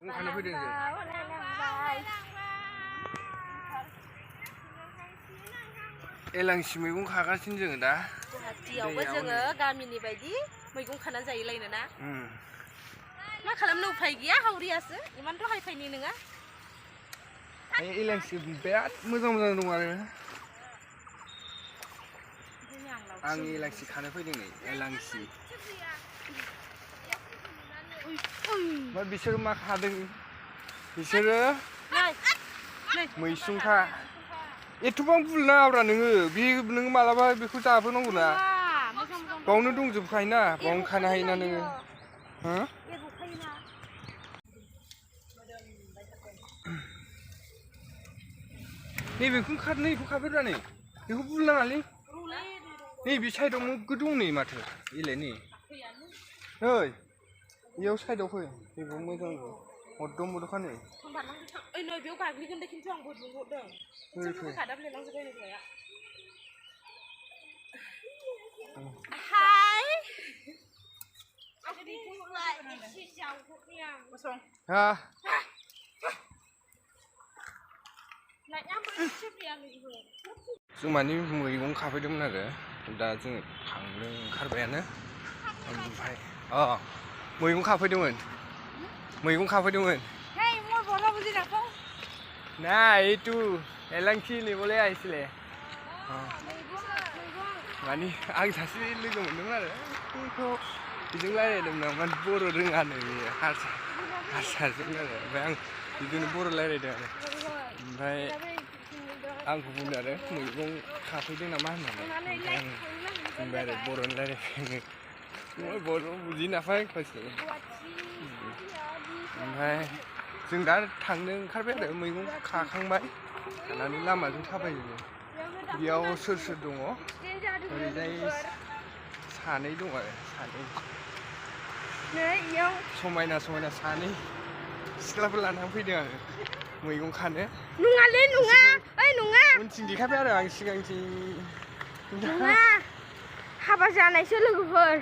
खाना फैदों जों एलांसि मैगं खागासिनो जोङो दा गुवाहाटीयावबो जोङो गामिनि बायदि मैगं खाना जायोलायनो ना मा खालामनो उफाय गैया हावरियासो इमानथ' हायफायनि नङा एलांसि बिराद मोजां मोजां दं आरो आं एलांसि खानो फैदों नै एलांसि मा बिसोर मा खादों बिसोरो मैसुंखा एथ'बां बुल नाङाब्रा नोङो बे नों मालाबा बेखौ जाबोनांगौ ना बावनो दंजोबखायोना बावनो खानो हायोना नोङो हो नैबेखौ खाफेरब्रा नै बेखौ बुल नाङालै नै बे साइडआव नोगोद दं नै माथो इलाय नै नै बेयाव साइडआव फै बेबो मोजां हरदों मद'खा नै ओइ नै बेयाव गाग्लिगोन दे खिन्थु आंबो नुहरदों जोंबो खादाब्लेलांजोब्बाय नै बेया हाय हा जों माने मैगं खाफैदोंमोन आरो दा जोङो थांनो ओंखारबायानो ओमफ्राय मैगं खाफैदोंमोन Nah itu elangki nih boleh ya istilahnya. Mani aku sasi logo moन्दोंमोन आरो बेखौ बिजों रायलायदोंमोन आं माने बर' रोङानो बियो हारसाजों आरो ओमफ्राय आं बिदिनो बर' रायलायदों आरो ओमफ्राय आंखौ बुंदों आरो मैगं खाफैदों नामा होननानै ओमफ्राय आं बुंबाय आरो बर'नि रायलायदों बर' बुजि नाफाय फार्स्टआव ओमफ्राय जों दा थांनो ओंखारबाय आरो मैगं खाखांबाय खानानै लामाजों थाबायो बेयाव सोर दङ ओरैजाय सानै दं आरो समायना सानै सिख्लाफोर लानानै फैदों आरो मैगं खानो नङालै नङा ओइ नङा उनथिं देखायबाय आरो आं सिगांथिं नङा हाबा जानायसो लोगोफोर